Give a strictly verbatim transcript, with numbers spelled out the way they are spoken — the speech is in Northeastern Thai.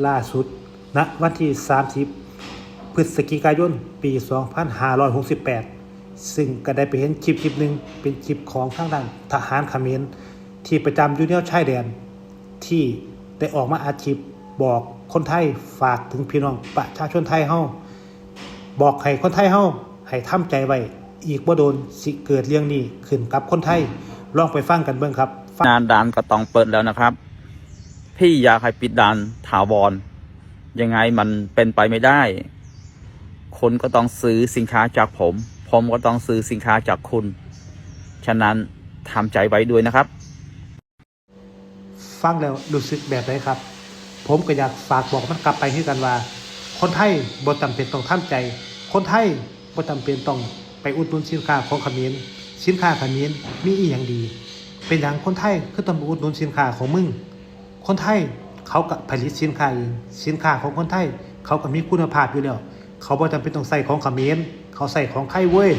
ล่าสุด ณ วันที่ สามสิบ พฤศจิกายน ปี สองพันห้าร้อยหกสิบแปด ซึ่งก็ได้ไปเห็นคลิปคลิปหนึ่ง เป็นคลิปของทางด้านทหารเขมร ที่ประจำอยู่แนวชายแดน ที่ได้ออกมาอัดคลิปบอกคนไทย ฝากถึงพี่น้องประชาชนไทยเฮา บอกให้คนไทยเฮาให้ทำใจไว้ อีกบ่โดนสิเกิดเรื่องนี้ขึ้นกับคนไทย ลองไปฟังกันเบิ่งครับ หน้าด่านก็ต้องเปิดแล้วนะครับ พี่อยากให้ปิดด่านถาวร ยังไงมันเป็นไปไม่ได้ คนก็ต้องซื้อสินค้าจากผม ผมก็ต้องซื้อสินค้าจากคุณ ฉะนั้นทำใจไว้ด้วยนะครับ ฟังแล้วรู้สึกแบบใดครับ ผมก็อยากฝากบอกมันกลับไปคือกันว่า คนไทยบ่จำเป็นต้องทำใจ คนไทยบ่จำเป็นต้องไปอุดหนุนสินค้าของเขมร สินค้าเขมรมีอีหยังดี เป็นหยังคนไทยคือต้องไปอุดหนุนสินค้าของมึง คนไทยเขาก็ผลิตสินค้าเอง สินค้าของคนไทยเขาก็มีคุณภาพอยู่แล้ว เขาบ่จำเป็นต้องใส่ของเขมร เขาใส่ของไทยเว้ย